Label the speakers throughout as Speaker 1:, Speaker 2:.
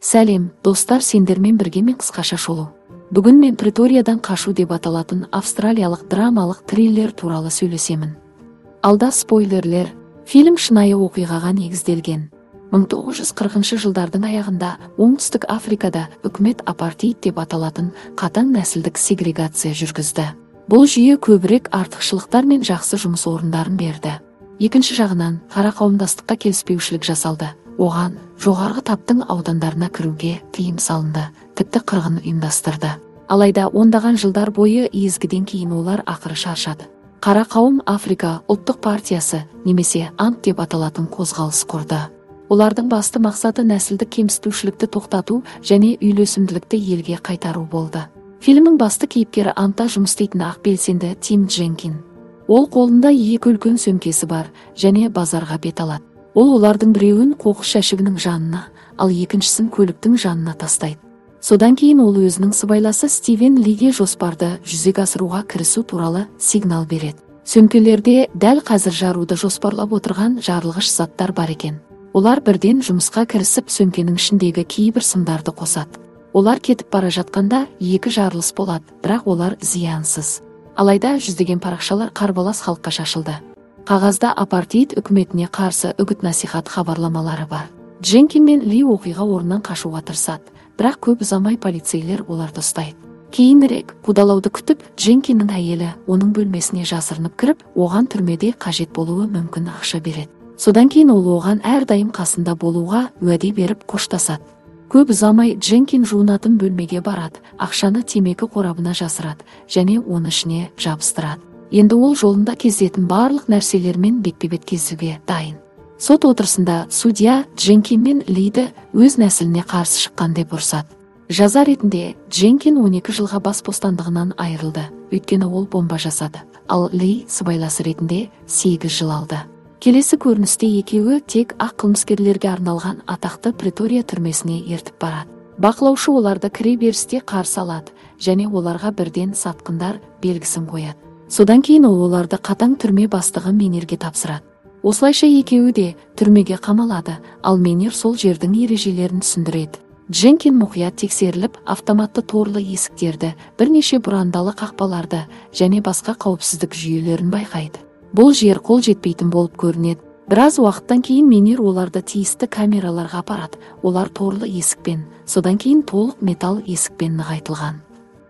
Speaker 1: Сәлем, достар, сендермен бірге мен, Қысқаша шолу. Бүгін мен «Преториядан қашу» деп аталатын австралиялық драмалық триллер туралы сөйлесемін. Алда спойлерлер. Фильм шынайы оқиғаға негізделген. 1940 жылдардың аяғында Оңтүстік Африкада үкімет апартеид деп аталатын қатаң нәсілдік сегрегация жүргізді. Бұл жүйе көбірек артықшылықтар мен жақсы жұмыс орындарын берді. Екінші жағынан, қара қауымдастыққа келіспеушілік жасалды. Оған жоғарғы таптың аудандарына кіруге тыйым салынды, тіпті қырғын ұйымдастырды. Алайда ондаған жылдар бойы езгіден кейін олар ақыры шаршады. Қара қауым Африка ұлттық партиясы немесе АНП деп аталатын қозғалыс құрды. Олардың басты мақсаты нәсілдік кемсітушілікті тоқтату және үйлесімділікті елге қайтару болды. Фильмнің басты кейіпкері АНПта жұмыс істейтін ақ белсенді Тим Дженкин. Ол қолында екі үлкен сөмкесі бар және базарға бет алады. Ол олардың біреуін қоқыс жәшігінің жанына, ал екіншісін көліктің жанына тастайды. Содан кейін ол өзінің сыбайласы Стивен Лиге жоспарды жүзеге асыруға кірісу туралы сигнал береді. Сөмкелерде дәл қазір жаруды жоспарлап отырған жарылғыш заттар бар екен. Олар бірден жұмысқа кірісіп, сөмкенің ішіндегі кейбір сымдарды қосады. Олар кетіп бара жатқанда екі жарылыс болады, бірақ олар зиянсыз. Алайда жүздеген парақшалар қарбалас халыққа шашылды. Қағазда апартеид үкіметіне қарсы үгіт насихат хабарламалары бар. Дженкин мен Ли оқиға орнынан қашуға тырысады, бірақ көп ұзамай полицейлер оларды ұстайды. Кейінірек қудалауды күтіп, Дженкиннің әйелі оның бөлмесіне жасырынып кіріп, оған түрмеде қажет болуы мүмкін ақша береді. Содан кейін ол оған әрдайым қасында болуға уәде беріп, қоштасады. Көп ұзамай Дженкин жуынатын бөлмеге барады, ақшаны темекі қорабына жасырады және оны ішіне жабыстырады. Енді ол жолында кездесетін барлық нәрселермен бетпе-бет кезуге дайын. Сот отырысында судья Дженкин мен Лиді өз нәсіліне қарсы шыққан деп ұрсады. Жаза ретінде Дженкин 12 жылға бас бостандығынан айырылды, өйткені ол бомба жасады, ал Ли сыбайласы ретінде 8 жыл алды. Келесі көріністе екеуі тек ақ қылмыскерлерге арналған атақты Претория түрмесіне ертіп барады. Бақылаушы оларды кіре берісте қарсы алады және оларға бірден сатқындар белгісін қояды. Содан кейін ол оларды қатаң түрме бастығы Менерге тапсырады. Осылайша екеуі де түрмеге қамалады, ал Менер сол жердің ережелерін түсіндіреді. Дженкин мұқият тексеріліп, автоматты торлы есіктерді, бірнеше бұрандалы қақпаларды және басқа қауіпсіздік жүйелерін байқайды. Бұл жер қол жетпейтін болып көрінеді. Біраз уақыттан кейін Менер оларды тиісті камераларға апарады. Олар торлы есікпен, содан кейін толық металл есікпен нығайтылған.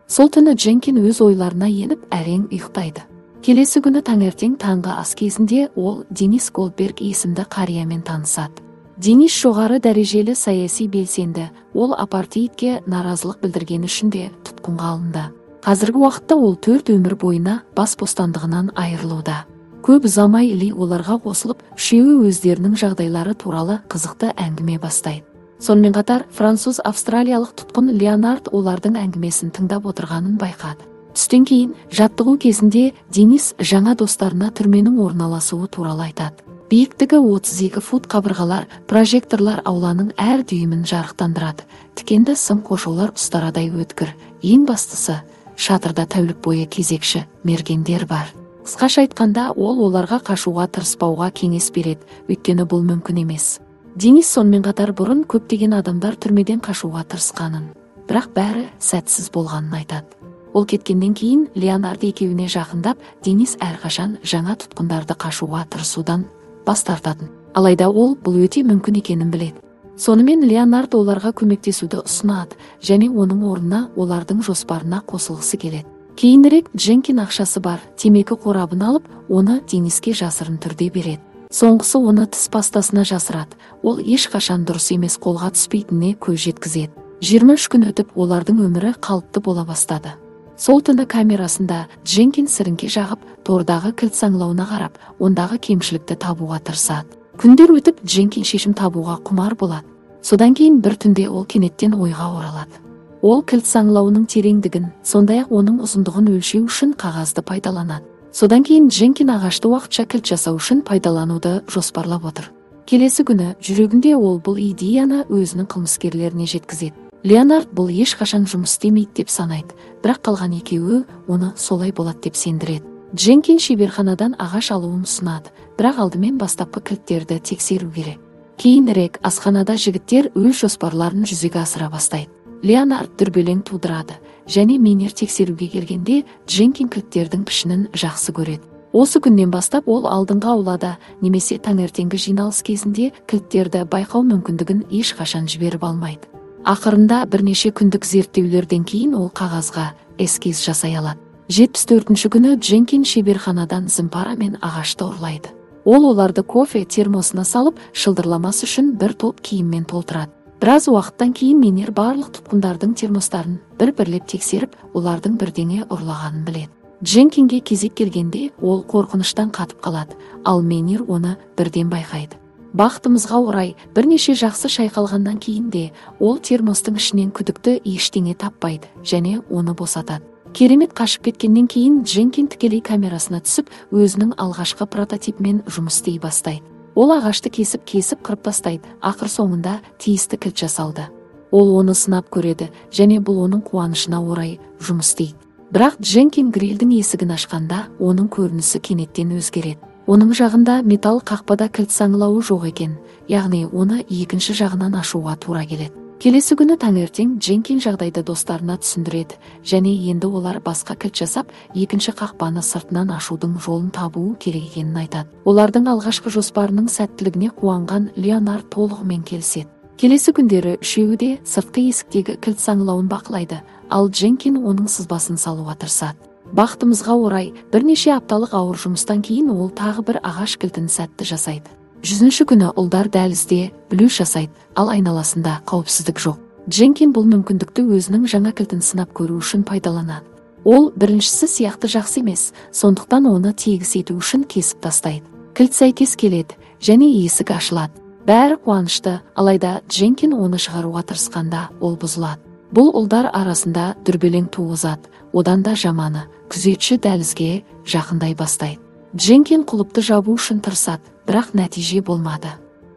Speaker 1: Сол түні Дженкин өз ойларына еніп, әрең ұйықтайды. Келесі күні таңертең таңғы ас кезінде ол Денис Голдберг есімді қариямен танысады. Денис жоғары дәрежелі саяси белсенді, ол апартеидке наразылық білдіргені үшін де тұтқынға алынды. Қазіргі уақытта ол 4 өмір бойына бас бостандығынан айырылуда. Көп ұзамай Ли оларға қосылып, үшеуі өздерінің жағдайлары туралы қызықты әңгіме бастайды. Сонымен қатар француз австралиялық тұтқын Леонард олардың әңгімесін тыңдап отырғанын байқады. Түстен кейін жаттығу кезінде Денис жаңа достарына түрменің орналасуы туралы айтады. Биіктігі 32 фут қабырғалар, прожекторлар ауланың әр дюймін жарықтандырады. Тікенді сым қоршаулар ұстарадай өткір. Ең бастысы, шатырда тәулік бойы кезекші мергендер бар. Қысқаша айтқанда, ол оларға қашуға тырыспауға кеңес береді, өйткені бұл мүмкін емес. Денис сонымен қатар бұрын көптеген адамдар түрмеден қашуға тырысқанын, бірақ бәрі сәтсіз болғанын айтады. Ол кеткеннен кейін Леонард екеуіне жақындап, Денис әрқашан жаңа тұтқындарды қашуға тырысудан бас тартатын. Алайда ол бұл өте мүмкін екенін біледі. Сонымен Леонард оларға көмектесуді ұсынады және оның орнына олардың жоспарына қосылғысы келеді. Кейінірек Дженкин ақшасы бар темекі қорабын алып, оны Дениске жасырын түрде береді. Соңғысы оны тіс пастасына жасырады. Ол ешқашан дұрыс емес қолға түспейтініне көз жеткізеді. 23 күн өтіп, олардың өмірі қалыпты бола бастады. Сол түні камерасында Дженкин сіріңке жағып, тордағы кілт саңылауына қарап, ондағы кемшілікті табуға тырысады. Күндер өтіп, Дженкин шешім табуға құмар болады. Содан кейін бір түнде ол кенеттен ойға оралады. Ол кілт саңылауының тереңдігін, сондай-ақ оның ұзындығын өлшеу үшін қағазды пайдаланады. Содан кейін Дженкин ағашты уақытша кілт жасау үшін пайдалануды жоспарлап отыр. Келесі күні жүрегінде ол бұл идеяны өзінің қылмыскерлеріне жеткізеді. Леонард бұл ешқашан жұмыс істемейді деп санайды, бірақ қалған екеуі оны солай болады деп сендіреді. Дженкин шеберханадан ағаш алуын ұсынады, бірақ алдымен бастапқы кілттерді тексеру керек. Кейінірек асханада жігіттер өз жоспарларын жүзеге асыра бастайды. Леонард дүрбелең тудырады және Менер тексеруге келгенде Дженкин кілттердің пішінін жақсы көреді. Осы күннен бастап ол алдыңғы аулада немесе таңертеңгі жиналыс кезінде кілттерді байқау мүмкіндігін ешқашан жіберіп алмайды. Ақырында бірнеше күндік зерттеулерден кейін ол қағазға эскиз жасай алады. 74-ші күні Дженкин шеберханадан зымпара мен ағашты ұрлайды. Ол оларды кофе термосына салып, шылдырламас үшін бір топ киіммен толтырады. Біраз уақыттан кейін Менер барлық тұтқындардың термостарын бір-бірлеп тексеріп, олардың бірдеңе ұрлағанын біледі. Дженкинге кезек келгенде ол қорқыныштан қатып қалады, ал Менер оны бірден байқайды. Бақытымызға орай, бірнеше жақсы шайқалғаннан кейін де ол термостың ішінен күдікті ештеңе таппайды және оны босатады. Керемет қашып кеткеннен кейін Дженкин тікелей камерасына түсіп, өзінің алғашқы прототипімен жұмыс істей бастайды. Ол ағашты кесіп-кесіп қырып тастайды, ақыр соңында тиісті кілт жасалды. Ол оны сынап көреді және бұл оның қуанышына орай жұмыс істейді. Бірақ Дженкин грильдің есігін ашқанда оның көрінісі кенеттен өзгереді. Оның жағында металл қақпада кілт саңылауы жоқ екен, яғни оны екінші жағынан ашуға тура келеді. Келесі күні таңертең Дженкин жағдайды достарына түсіндіреді және енді олар басқа кілт жасап, екінші қақпаны сыртынан ашудың жолын табуы керек екенін айтады. Олардың алғашқы жоспарының сәттілігіне қуанған Леонард толығымен келіседі. Келесі күндері үшеуі де сыртқы есіктегі кілт саңылауын бақылайды, ал Дженкин оның сызбасын салуға тырысады. Бақытымызға орай, бірнеше апталық ауыр жұмыстан кейін ол тағы бір ағаш кілтін сәтті жасайды. 100-ші күні ұлдар дәлізде блюз жасайды, ал айналасында қауіпсіздік жоқ. Дженкин бұл мүмкіндікті өзінің жаңа кілтін сынап көру үшін пайдаланады. Ол біріншісі сияқты жақсы емес, сондықтан оны тегіс ету үшін кесіп тастайды. Кілт сәйкес келеді және есік ашылады. Бәрі қуанышты, алайда Дженкин оны шығаруға тырысқанда ол бұзылады. Бұл ұлдар арасында дүрбелең туғызады, одан да жаманы, күзетші дәлізге жақындай бастайды. Дженкин құлыпты жабу үшін тырысады, бірақ нәтиже болмады.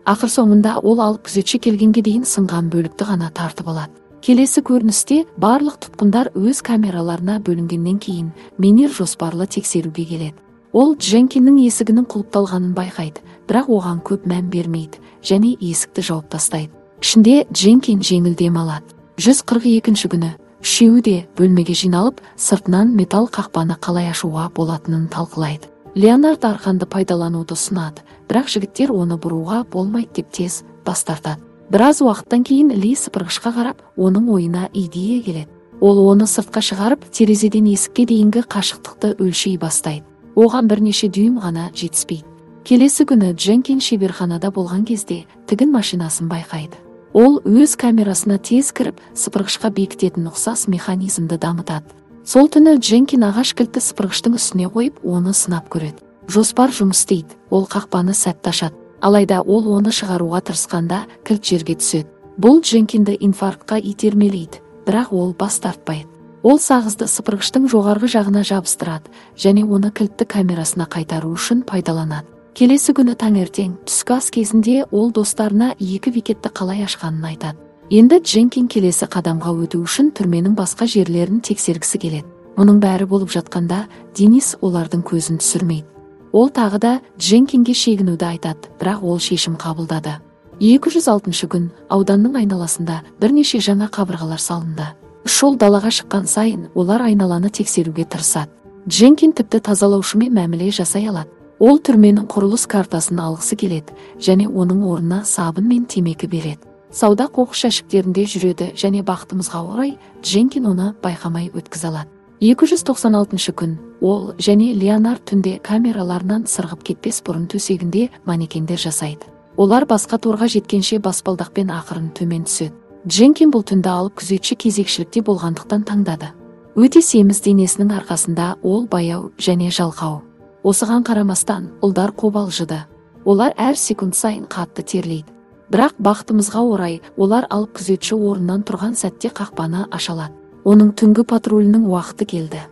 Speaker 1: Ақыр соңында ол алып күзетші келгенге дейін сынған бөлікті ғана тартып алады. Келесі көріністе барлық тұтқындар өз камераларына бөлінгеннен кейін Менер жоспарлы тексеруге келеді. Ол Дженкиннің есігінің құлыпталғанын байқайды, бірақ оған көп мән бермейді және есікті жауып тастайды. Ішінде Дженкин жеңіл дем алады. 142-ші күні үшеуі де бөлмеге жиналып, сыртынан металл қақпаны қалай ашуға болатынын талқылайды. Леонард арқанды пайдалануды ұсынады, бірақ жігіттер оны бұруға болмайды деп тез бас тартады. Біраз уақыттан кейін Ли сыпырғышқа қарап, оның ойына идея келеді. Ол оны сыртқа шығарып, терезеден есікке дейінгі қашықтықты өлшей бастайды. Оған бірнеше дюйм ғана жетіспейді. Келесі күні Дженкин шеберханада болған кезде тігін машинасын байқайды. Ол өз камерасына тез кіріп, сыпырғышқа бекітетін ұқсас механизмді дамытады. Сол түні Дженкин ағаш кілтті сыпырғыштың үстіне қойып, оны сынап көреді. Жоспар жұмыс істейді, ол қақпаны сәтті ашады. Алайда ол оны шығаруға тырысқанда кілт жерге түседі. Бұл Дженкинді инфарктқа итермелейді, бірақ ол бас тартпайды. Ол сағызды сыпырғыштың жоғарғы жағына жабыстырады және оны кілтті камерасына қайтару үшін пайдаланады. Келесі күні таңертең түскі ас кезінде ол достарына екі бекетті қалай ашқанын айтады. Енді Дженкин келесі қадамға өту үшін түрменің басқа жерлерін тексергісі келеді. Мұның бәрі болып жатқанда Денис олардың көзін түсірмейді. Ол тағы да Дженкинге шегінуді айтады, бірақ ол шешім қабылдады. 206-шы күн ауданның айналасында бірнеше жаңа қабырғалар салынды. Шол далаға шыққан сайын олар айналаны тексеруге тырысады. Дженкин тіпті тазалаушымен мәміле жасай алады. Ол түрменің құрылыс картасын алғысы келеді және оның орнына сабын мен темекі береді. Сауда қоқыс жәшіктерінде жүреді және бақытымызға орай Дженкин оны байқамай өткізе алады. 296-шы күн ол және Леонард түнде камераларынан сырғып кетпес бұрын төсегінде манекендер жасайды. Олар басқа торға жеткенше баспалдақпен ақырын төмен түседі. Дженкин бұл түнді алып күзетші кезекшілікте болғандықтан таңдады. Өте семіз денесінің арқасында ол баяу және жалқау. Осыған қарамастан ұлдар қобалжыды. Олар әр секунд сайын қатты терлейді. Бірақ бақытымызға орай, олар алып күзетші орнынан тұрған сәтте қақпаны аша алады. Оның түнгі патрулінің уақыты келді.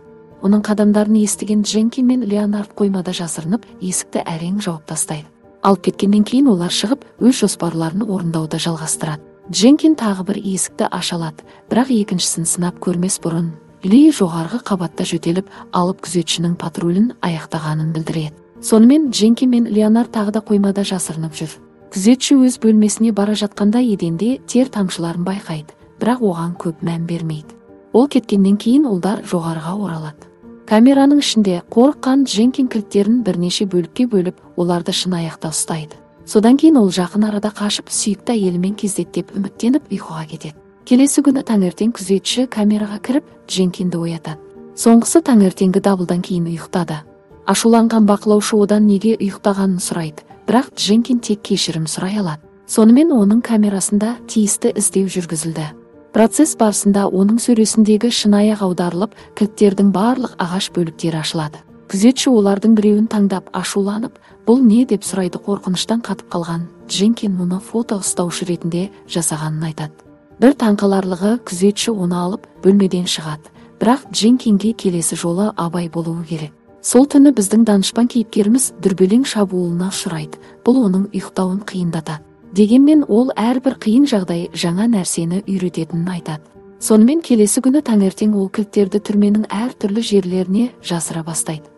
Speaker 1: Оның қадамдарын естіген Дженкин мен Леонард қоймада жасырынып, есікті әрең жауып тастайды. Алып кеткеннен кейін олар шығып, өз жоспарларын орындауды жалғастырады. Дженкин тағы бір есікті аша алады, бірақ екіншісін сынап көрмес бұрын Ли жоғарғы қабатта жөтеліп, алып күзетшінің патрулін аяқтағанын білдіреді. Сонымен Дженкин мен Леонард тағы да қоймада жасырынып жүр. Күзетші өз бөлмесіне бара жатқанда еденде тер тамшыларын байқайды, бірақ оған көп мән бермейді. Ол кеткеннен кейін ұлдар жоғарыға оралады. Камераның ішінде қорыққан Дженкин кілттерін бірнеше бөлікке бөліп, оларды шынаяқта ұстайды. Содан кейін ол жақын арада қашып, сүйікті әйелімен кездеседі деп үміттеніп ұйқыға кетеді. Келесі күні таңертең күзетші камераға кіріп, Дженкинді оятады. Соңғысы таңертеңгі дабылдан кейін ұйықтады. Ашуланған бақылаушы одан неге ұйықтағанын сұрайды, бірақ Дженкин тек кешірім сұрай алады. Сонымен оның камерасында тиісті іздеу жүргізілді. Процесс барысында оның сөресіндегі шынаяқ аударылып, кілттердің барлық ағаш бөліктері ашылады. Күзетші олардың біреуін таңдап ашуланып, бұл не деп сұрайды. Қорқыныштан қатып қалған Дженкин мұны фото ұстаушы ретінде жасағанын айтады. Бір таңқаларлығы, күзетші оны алып бөлмеден шығады, бірақ Дженкинге келесі жолы абай болуы керек. Сол түні біздің данышпан кейіпкеріміз дүрбелең шабуылына ұшырайды. Бұл оның ұйықтауын қиындатады. Дегенмен ол әрбір қиын жағдай жаңа нәрсені үйрететінін айтады. Сонымен келесі күні таңертең ол кілттерді түрменің әртүрлі жерлеріне жасыра бастайды.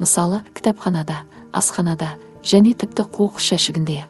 Speaker 1: Мысалы, кітапханада, асханада және тіпті қоқыс жәшігінде.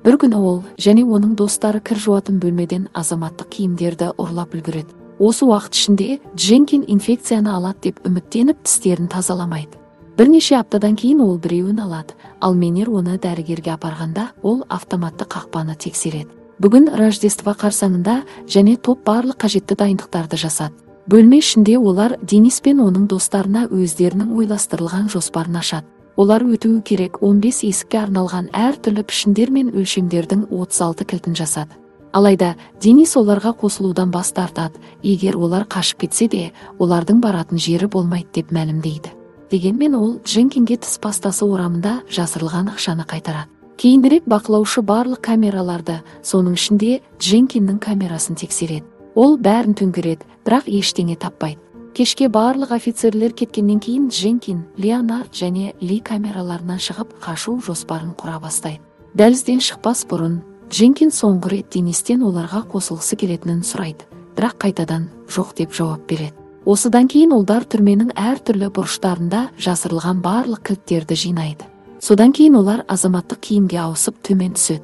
Speaker 1: Бір күні ол және оның достары кір жуатын бөлмеден азаматтық киімдерді ұрлап үлгереді. Осы уақыт ішінде Дженкин инфекцияны алады деп үміттеніп тістерін тазаламайды. Бірнеше аптадан кейін ол біреуін алады, ал Менер оны дәрігерге апарғанда ол автоматты қақпаны тексереді. Бүгін Рождество қарсаңында және топ барлық қажетті дайындықтарды жасады. Бөлме ішінде олар Денис пен оның достарына өздерінің ойластырылған жоспарын ашады. Олар өтуі керек 15 есікке арналған әртүрлі пішіндер мен өлшемдердің 36 кілтін жасады. Алайда Денис оларға қосылудан бас тартады, егер олар қашып кетсе де, олардың баратын жері болмайды деп мәлімдейді. Дегенмен ол Дженкинге тіс пастасы орамында жасырылған ақшаны қайтарады. Кейінірек бақылаушы барлық камераларды, соның ішінде Дженкиннің камерасын тексереді. Ол бәрін төңкереді, бірақ ештеңе таппайды. Кешке барлық офицерлер кеткеннен кейін Дженкин, Леонард және Ли камераларынан шығып қашу жоспарын құра бастайды. Дәлізден шықпас бұрын Дженкин соңғы рет Денистен оларға қосылғысы келетінін сұрайды, бірақ қайтадан жоқ деп жауап береді. Осыдан кейін ұлдар түрменің әртүрлі бұрыштарында жасырылған барлық кілттерді жинайды. Содан кейін олар азаматтық киімге ауысып төмен түседі.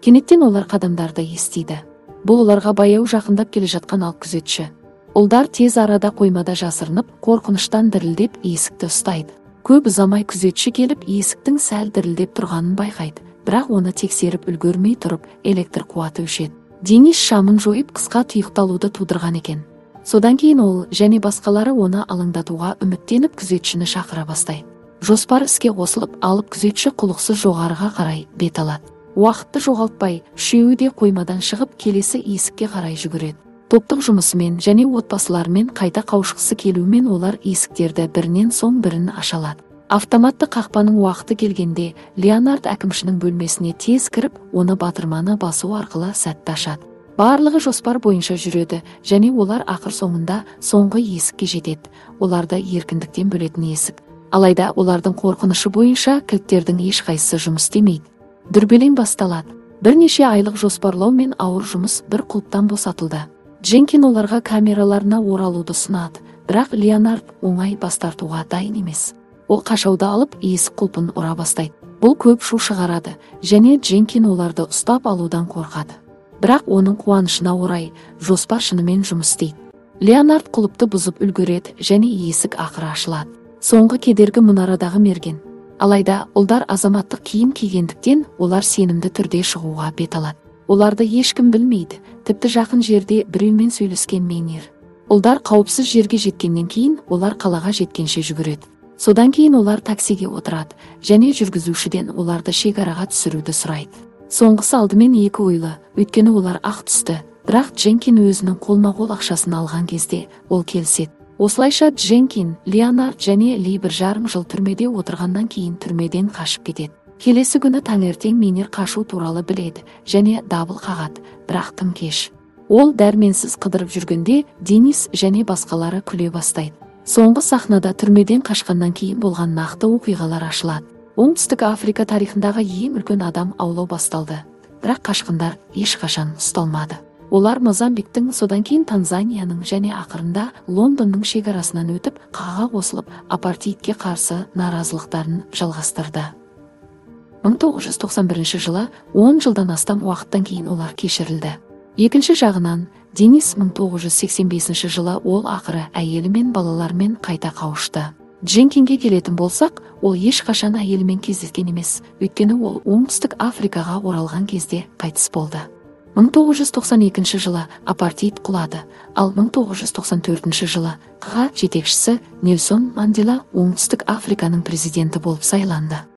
Speaker 1: Кенеттен олар қадамдарды естиді. Бұл оларға баяу жақындап келе жатқан алып күзетші. Ұлдар тез арада қоймада жасырынып, қорқыныштан дірілдеп есікті ұстайды. Көп ұзамай күзетші келіп, есіктің сәл дірілдеп тұрғанын байқайды, бірақ оны тексеріп үлгермей тұрып, электр қуаты өшеді. Денис шамын жойып, қысқа тұйықталуды тудырған екен. Содан кейін ол және басқалары оны алаңдатуға үміттеніп күзетшіні шақыра бастайды. Жоспар іске қосылып, алып күзетші құлықсыз жоғарыға қарай бет алады. Уақытты жоғалтпай, үшеуі де қоймадан шығып, келесі есікке қарай жүгіреді. Топтық жұмысымен және отбасыларымен қайта қауышқысы келуімен олар есіктерді бірінен соң бірін аша алады. Автоматты қақпаның уақыты келгенде Леонард әкімшінің бөлмесіне тез кіріп, оны батырманы басу арқылы сәтті ашады. Барлығы жоспар бойынша жүреді және олар ақыр соңында соңғы есікке жетеді. Оларды еркіндіктен бөлетін есік. Алайда олардың қорқынышы бойынша кілттердің ешқайсысы жұмыс істемейді. Дүрбелең басталады. Бірнеше айлық жоспарлау мен ауыр жұмыс бір құлыптан босатылды. Дженкин оларға камераларына оралуды ұсынады, бірақ Леонард оңай бас тартуға дайын емес. Ол қашауды алып, есік құлпын ұра бастайды. Бұл көп шу шығарады және Дженкин оларды ұстап алудан қорқады. Бірақ оның қуанышына орай, жоспар шынымен жұмыс істейді. Леонард құлыпты бұзып үлгереді және есік ақыры ашылады. Соңғы кедергі мұнарадағы мерген. Алайда ұлдар азаматтық киім кигендіктен олар сенімді түрде шығуға бет алады. Оларды ешкім білмейді, тіпті жақын жерде біреумен сөйлескен Менер. Ұлдар қауіпсіз жерге жеткеннен кейін олар қалаға жеткенше жүгіреді. Содан кейін олар таксиге отырады және жүргізушіден оларды шекараға түсіруді сұрайды. Соңғысы алдымен екі ойлы, өйткені олар ақ түсті, бірақ Дженкин өзінің қолма-қол ақшасын алған кезде ол келіседі. Осылайша Дженкин, Леонард және Ли 1,5 жыл түрмеде отырғаннан кейін түрмеден қашып кетеді. Келесі күні таңертең Менер қашу туралы біледі және дабыл қағады, бірақ тым кеш. Ол дәрменсіз қыдырып жүргенде Денис және басқалары күле бастайды. Соңғы сахнада түрмеден қашқаннан кейін болған нақты оқиғалар ашылады. Оңтүстік Африка тарихындағы ең үлкен адам аулау басталды, бірақ қашқындар ешқашан ұсталмады. Олар Мозамбиктің, содан кейін Танзанияның және ақырында Лондонның шекарасынан өтіп, қаға қосылып, апартеидке қарсы наразылықтарын жалғастырды. 1991 жылы 10 жылдан астам уақыттан кейін олар кешірілді. Екінші жағынан, Денис 1985 жылы ол ақыры әйелі мен балаларымен қайта қауышты. Дженкинге келетін болсақ, ол ешқашан әйелімен кездескен емес, өйткені ол Оңтүстік Африкаға оралған кезде қайтыс болды. 1992 жылы апартеид құлады, ал 1994 жылы ҚҒА жетекшісі Нельсон Мандела Оңтүстік Африканың президенті болып сайланды.